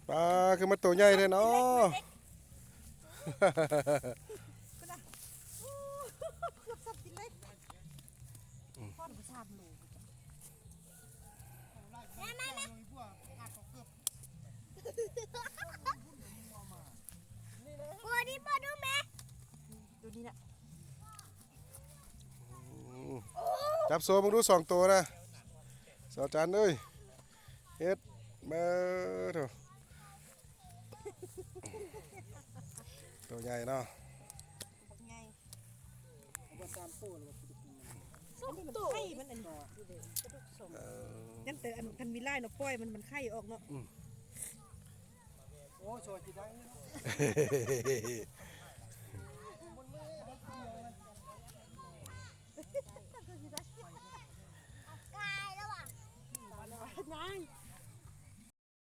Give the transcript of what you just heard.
ປາ ຄືມາໂຕໃຫຍ່ແທ້ເນາະ. ເກືອບສາມກິໂລ ອືມ ປານບໍ່ສາມໂລ. ມາ ມາ ມາ ໂອ້ ນີ້ບໍ່ດູແມ ໂຕນີ້ນະ. ອືມ ຈັບໂຊເບິ່ງດູສອງໂຕນະ ສາວຈັນເອີຍ ເຮັດ ເບິ່ງໂທ້ ໂຕໃຫຍ່ເນາະ ບັກໃຫຍ່ ເອົາມາສາມໂຕແລ້ວ ສອງໂຕ ໄຂ່ມັນອັນນີ້ ເອີ ຍັງແຕ່ອັນ ຄັນມີຫຼາຍເນາະ ປ່ອຍມັນ ມັນໄຂ່ອອກເນາະ ອືມ. ໂອ້ ຊ່ອຍຊິໄດ້ເນາະ ກາຍແລ້ວຫວາ ນາຍ.